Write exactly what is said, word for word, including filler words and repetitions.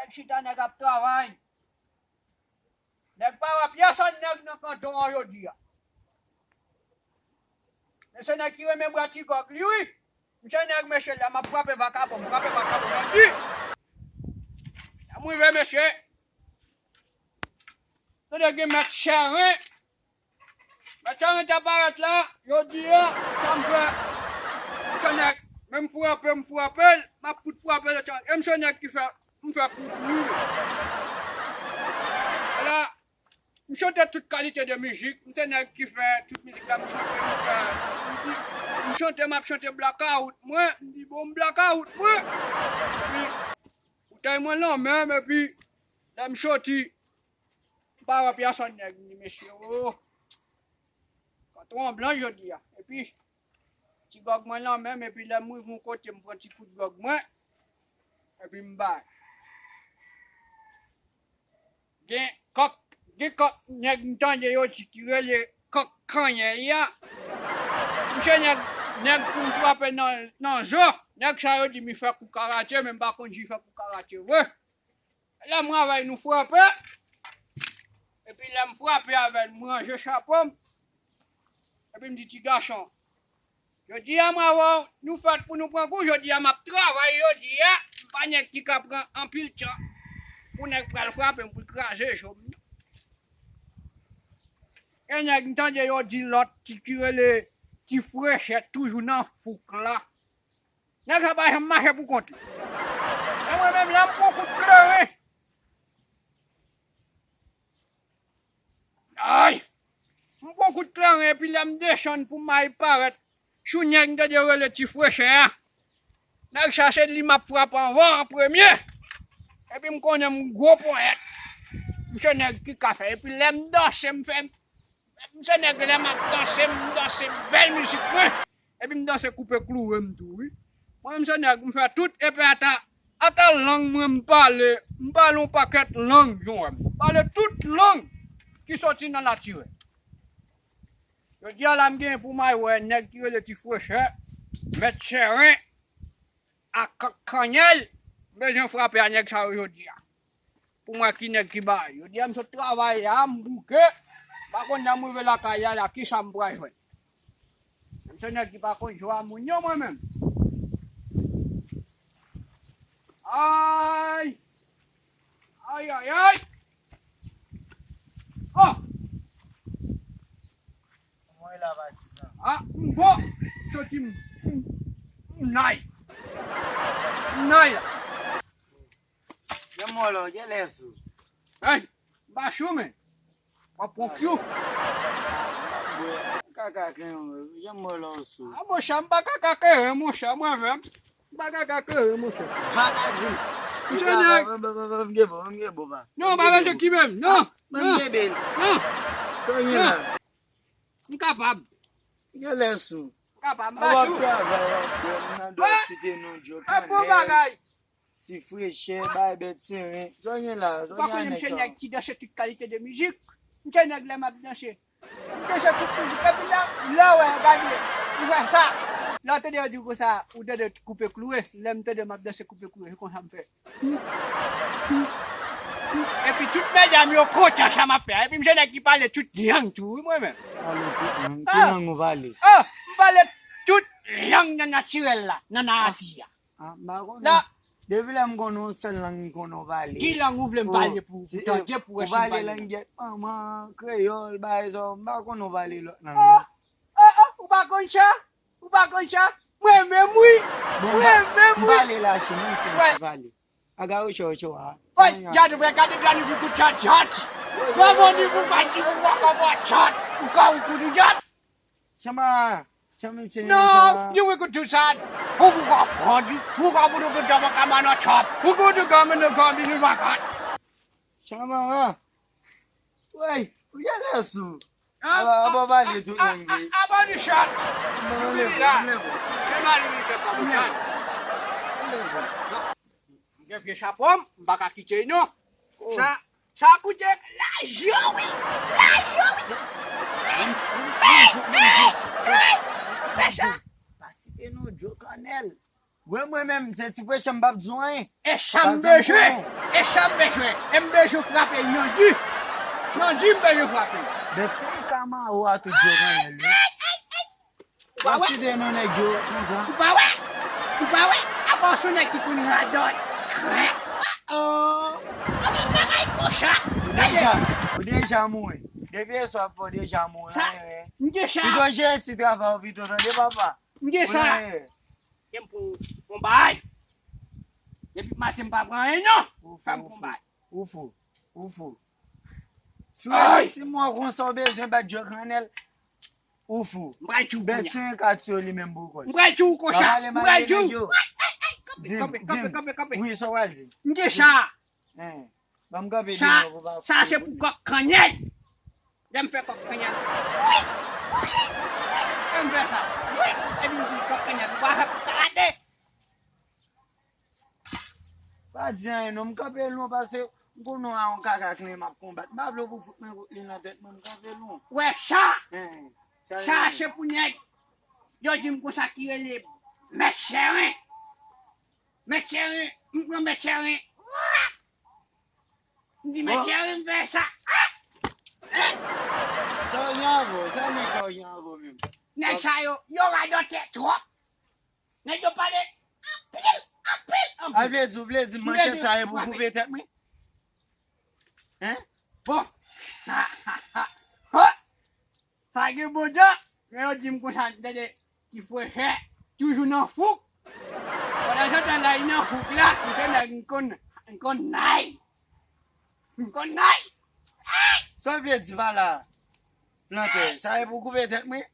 Chita nèg ap travay. Nèg pa wè pyès nèg nan kanton an jodi a. Men se nèg ki renmen bwè ti gòg li, wi. Misye nèg, mesye, lè m ap frape vakabon, m frape vakabon nèg di. Lè m rive, mesye, tande gen mèt chèren. Mèt chèren ta parèt la, jodi a, sa m fè. Misye nèg, men m frape, m frape l, m ap fout frape l, e misye nèg ki fè m fè kou tou wi. Ala, m chante tout kalite de mizik, m se nèg ki fè tout mizik la, m chante, m fè, m di, m chante, m ap chante blakawout mwen, m di bon blakawout mwen. Epi, boutèy mwen nan men m, epi, lè m soti, m pa wè pyèsonn nèg, m di mesye, o, kanton an blan jodi a. Epi, ti gòg mwen nan men m, epi lè m rive yon kote, m pran ti fout gòg mwen, epi m bay. Gen kòk, gen kòk nèg m tande yo di ki rele kòk kanyèl la. Misye nèg, nèg pou m frape nan, nan zo. Nèg sa yo di m fè kou karate, men m pa konn si fè kou karate vre. Lè m avè l, nou frape. Epi lè m frape avè l, m ranje chapo m. Epi m di ti gason, jodi a m avè w, nou fèt pou nou pran kou, jodi a m ap travay, jodi a, m pa nèg ki ka pran anpil tan pou nèg pral frape m, pou l kraze zo m. E nèg m tande yo di lòt ti ki rele ti frechè toujou nan fouk la. Nèg sa pa janm mache pou kont li. E mwen menm la m pran kout kleren. Ay! M pran kout kleren epi lè m desann pou m al parèt sou nèg m tande yo rele ti frechè a. Nèg sa se li m ap frape anvan an premye. Epi m konnen m gwo ponyèt. M se nèg ki ka fè. Epi lè m danse m fè M se nèg lè m ap danse, m danse bèl mizik mwen. Epi m danse koupe klouwe m tou, wi. Mwen m se nèg, m fè tout, epi ata, ata lang mwen m pale, m pale yon pakèt lang, jan w wè m. M pale tout lang ki soti nan natirèl. Jodi a la m genyen pou m al wè nèg ki rele ti frechè, mèt chèren, ak kanyèl, m bezwen frape a nèg sa yo jodi a. Pou m wè ki nèg ki bay. Jodi a m sot travay la, m bouke. M pa konn lè m rive lakay la, la, kisa m pral jwenn. M se nèg ki pa konn jwe a moun yo, mwen menm. Ay! Ay, ay, ay! Oh! Mwen la patizan. Ah, m bon. Soti m, m, m nay. M nay la. Jan mwen la, gen lè sou. Hey, m pa chou, men. M ap pran kyou. Kaka ken, jan mwen la ou sou. Ah, monchè, m pa kaka ken, monchè, mwen menm. M pa kaka ken, monchè. Vagadi. M se nèg. M gen bon, m gen bon, pa. Non, pa bezwen ki menm, non. Mwen m gen bèl. Non. Sa w gen la? M kapab. Gen lè sou. M kapab, m pa chou. W ap travay, w ap bwè, m nan dòt site non Djo Kanèl. Ti frechè, bay bèt seren. Sa w gen la? Sa w gen ak nèg sa? Ou pa konnen m se nèg ki danse tout kalite de mizik. M se nèg lè m ap danse. M danse tout mizik. Epi la, lè w wè, gade, ou wè sa. Lè w tande yo di w konsa, ou tande koupe klouwe. Lè m tande m ap danse koupe klouwe, se konsa m fè. Epi tout medam yo kontan sa m ap fè a. Epi m se nèg ki pale tout lang tou, wi, mwen menm. Pale tout lang. Ki lang ou pale? Oh, m pale tout lang nan natirèl la, nan nati a. Ah, m pa konnen. La. Depi lè m konnen yon sèl lang m konnen w pale. Ki lang ou vle m pale pou, pou tande, pou wè si m pale? Ou pale lang gyèt manman, kreyòl, bagay sa yo, m pa konnen w pale lòt lang non. Oh, oh, oh, ou pa konn sa? Ou pa konn sa? Mwen menm wi. Mwen menm wi. M pale la, chini, m fè ti pale. Aga yo cho cho a. Wè, jat, wè, gade djani pou kout chat, chat. Wè, wè, ni pou pa di pou pa konpwa chat. Ou ka ou kout chat. Chama, chama, chama. Non, you we could do that. Ou pou ka pandi, ou ka pou kout chat, ka manan chat. Ou pou di ka manan chat, ni pa chat. Chama. Wey, ou gen lè sou. Aba, aba, pale tout lang li. Aba ni chat. Ou vini la. Se mali li fè pa pou chat. M gen vye chapo m, m pa ka kite non. Sa, sa koute lajan wi. Lajan wi. Hey, hey, hey. Fè sa. Pa site non Djo Kanèl. Wè mwen menm, se ti freche m p ap di w anyen. E sa m bezwen. E sa m bezwen. E m bezwen frape Nandi. Nandi m bezwen frape. Bèt se kama ou a tout djòl nan wi. Ou pa wè? Konsidere nou nèg yo konsa. Ou pa wè? Ou pa wè? Apa w se nèg ki konn radòt. Oh. Apa bagay konsa? Ou deja, ou deja mouri. Depi yè swa fò deja mouri. Sa, m gen sa. Pito jere ti travay ou pito tande papa. M gen sa. Ken pou bon bagay. Depi maten m pa pran anyen non. Fè m bon bagay. Ou fou. Ou fou. Si w reyisi mwen konsa w bezwen bat djòk annèl. Ou fou. M pral tchou kounye a. Bèt se yon kat sou li menm pou kòl. M pral tchou konsa. M pral tchou. Kanpe, kanpe, kanpe, kanpe. Wi, sa w pral di. M gen sa. Hein. Ban m kanpe devan pou pa. Sa se pou kòk kanyèl. Lè m fè kòk kanyèl. Lè m fè sa. Epi m di kòk kanyèl. Ou pa fè pou karate. Pa di anyen non, m kanpe lwen paske m konnen w a yon kaka klen m ap konbat. M pa vle w pou fout mwen kout li nan tèt mwen, m kanpe lwen. Wè sa! Sa se pou nèg yo di m konsa ki rele Mèt Chèren. Mèt Chèren, m pran Mèt Chèren. M di Mèt Chèren m fè sa. Sa w gen avè w? Sa nèg sa w gen avè w menm? Nèg sa yo, yo radòtè twòp. Nèg yo pale anpil, anpil, anpil. A vle di, w vle di manchèt sa e pou koupe tèt mwen? Hein? Bon. Sa gen bon jan, men yo di m konsa, tande, ti frè chè, toujou nan fouk. Pandan se tan la, li nan fouk la, m se nèg m konn, m konn nay. M konn nay. Sa w vle di pa la? Plantè, sa e pou koupe tèt mwen?